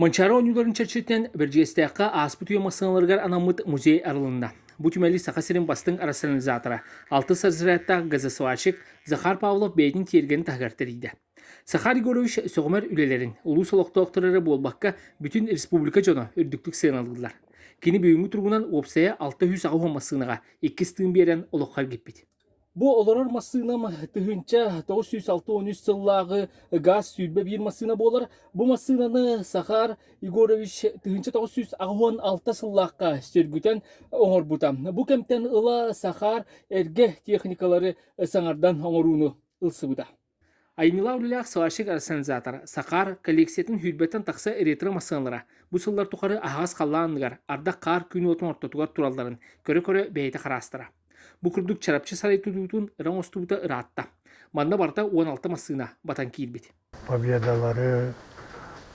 Манчаары оонньууларын чэрчитинэн Бэрдьигэстээххэ ааспыт үйэ массыыналарыгар анаммыт музей арылынна. Бу түмэли Саха сирин бастыҥ рационализатора, алтыс разрядтаах газосварщик Захар Павлов бэйэтин тиэргэнин таһыгар тэрийдэ. Захар Егорович сөҕүмэр үлэлэрин улуус олохтоохторо эрэ буолбакка, бүтүн республика дьоно үрдүктүк сыаналыыллар. Кини бүгүҥҥү туругунан уопсайа 680 массыынаҕа иккис тыын биэрэн олоххо эргиппит. Бу олорор массыынам 1963 сыллааҕы ГАЗ 21 массыына буолар. Бу массыынаны Сахар Егорович 1986 сыллаахха сөргүтэн оҥорбута. Бу кэмтэн ыла Сахар эргэ техникалары саҥардан оҥорууну ылсыбыта. Айымньылаах үлэлээх сварщик-рационализатор Сахар коллекциятын сүүрбэттэн тахса ретро-массыыналара бу сыллар тухары аһаҕас халлаан анныгар, ардах-хаар күн уотун ортотугар туралларын көрө-көрө бэйэтэ хараастара. Бу курдук Чарапчы сарай тутуутун ыра оҥостубута ыраатта. Манна барыта 16 массыына батан киирбит. Победалары,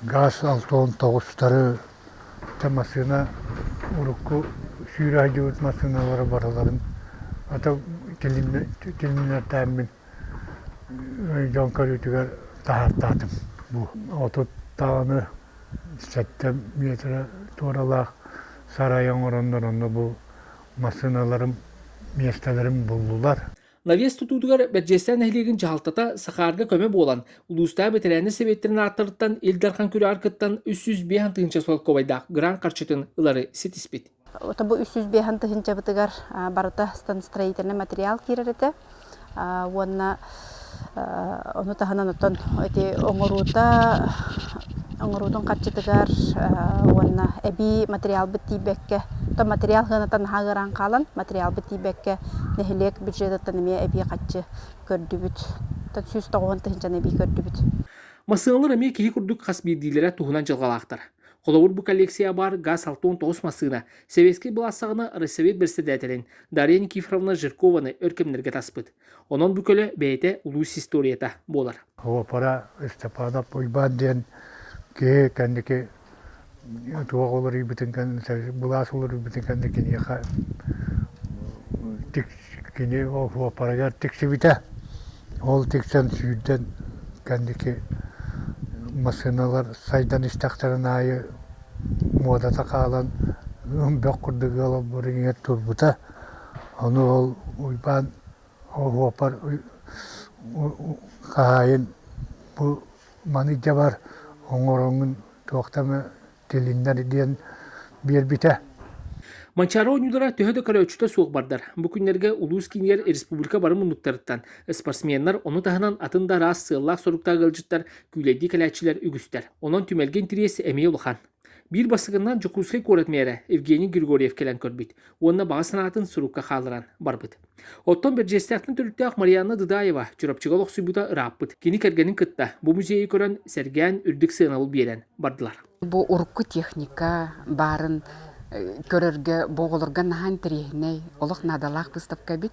газ 69-тары, массыына урукку сүүрэ сылдьыбыт массыыналары барыларын ата тилиннэртээммин дьон көрүүтүгэр таһаартаатым. Бу 30 даҕаны сэттэ миэтэрэ туоралаах сарай оҥороннор онно бу массыыналарым миэстэлэрин буллулар. Навес тутуутугар Бэрдьиэстээх нэһилиэгин дьаһалтата Сахаарга көмө буолан, улуустааҕы бэтэрээннэр сэбиэттэрин ааттарыттан Ил Дархан күрэҕэр кыттан 305 тыһыынча солкуобайдаах грант харчытын ылары ситиспит. Бу 305 тыһыынчабытыгар барыта строительный материал киирэр этэ уонна ону таһынан оттон ити оҥоруута оҥоруутун харчытыгар уонна эбии материалбыт тиийбэккэ то материал сыаната наһаа ыараан хаалан материалбыт тиийбэккэ нэһилиэк бюджетыттан эмиэ эбии харчы көрдүбүт 190 тыһыынчаны эбии көрдүбүт. Массыыналар эмиэ киһи курдук хас биирдиилэрэ туһунан дьылҕалаахтар. Холобур, бу коллекция баар ГАЗ-69 массыына Сэбиэскэй былаас саҕана Россовет бэрэссэдээтэлин Дарья Никифоровна Жиркованы өр кэмнэргэ таспыт. Онон бу көлө бэйэтэ улуус историята буолар. Опера Степанов Уйбаан диэн киһи кэнники туох уларыйбытын кэннэ былаас уларыйбытын кэннэ киниэхэ кини операгар тиксибитэ. Ол тиксэн сүүрдэн кэнники массыыналар сайдан истэхтэрин аайы муодата хаалан бөх курдук ыал олбуоругар турбута. Ону ол Уйбаан оһуопар хаһаайын бу маны дьабар оҥороҥҥун туохта эмэ тилиннэр диэн биэрбитэ. Манчаары оонньуулара төһө да көрөөччүтэ суох бардар, бу күннэргэ улуус киинигэр республика бары муннуктарыттан спортсменнар, ону таһынан атын да араас сыаллаах-соруктаах ыалдьыттар күүлэйдии кэлээччилэр үгүстэр. Онон түмэлгэ интэриэс эмиэ улахан. Биир бастакыннан Дьокуускай куорат мээрэ Евгений Григорьев кэлэн көрбүт уонна баҕа санаатын сурукка хаалларан барбыт. Оттон Бэрдьиэстээхтэн төрүттээх Марианна Дыдаева Чурапчыга олохсуйбута ырааппыт. Кини кэргэнин кытта бу музейы көрөн, сэргээн, үрдүк сыанабыл биэрэн бардылар. Бу урукку техника баарын көрөргө бу оҕолорго наһаа интэриэһинэй, олох наадалаах выставка эбит.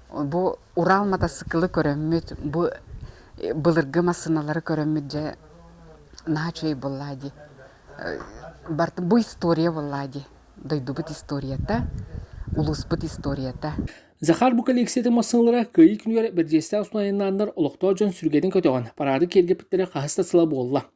Бу Урал матасыкылы көрөммүт, бу былыргы массыыналары көрөммүт дьэ наһаа үчүгэй буоллаа дии. Барыта бу история буоллаа дии. Дойдубут историята, улууспут историята. Захар бу коллекциятын массыыналара Кыайыы күнүгэр Бэрдьиэстээх устун айаннааннар олохтоох дьон сүргэтин көтөҕөн, параады киэргэппиттэрэ хаһыс да сыла буолла.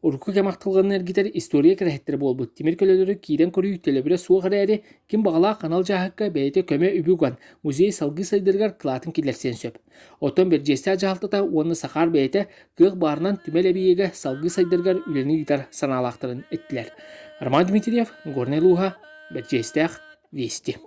Урукку кэм ахтылҕанын эргитэр история кэрэһиттэрэ буолбут тимир көлөлөрү киирэн көрүү төлөбүрэ суох эрээри, ким баҕалаах анал дьааһыкка бэйэтэ көмө үбү уган, музей салгыы сайдарыгар кылаатын киллэрсиэн сөп. Оттон Бэрдьиэстээх дьаһалтата уонна Сахаар бэйэтэ кыах баарынан түмэл эбийиэгэ салгыы сайдарыгар үлэни ыытар санаалаахтарын эттилэр. Роман Дмитриев, Горнай улууһа, Бэрдьиэстээх, Вести.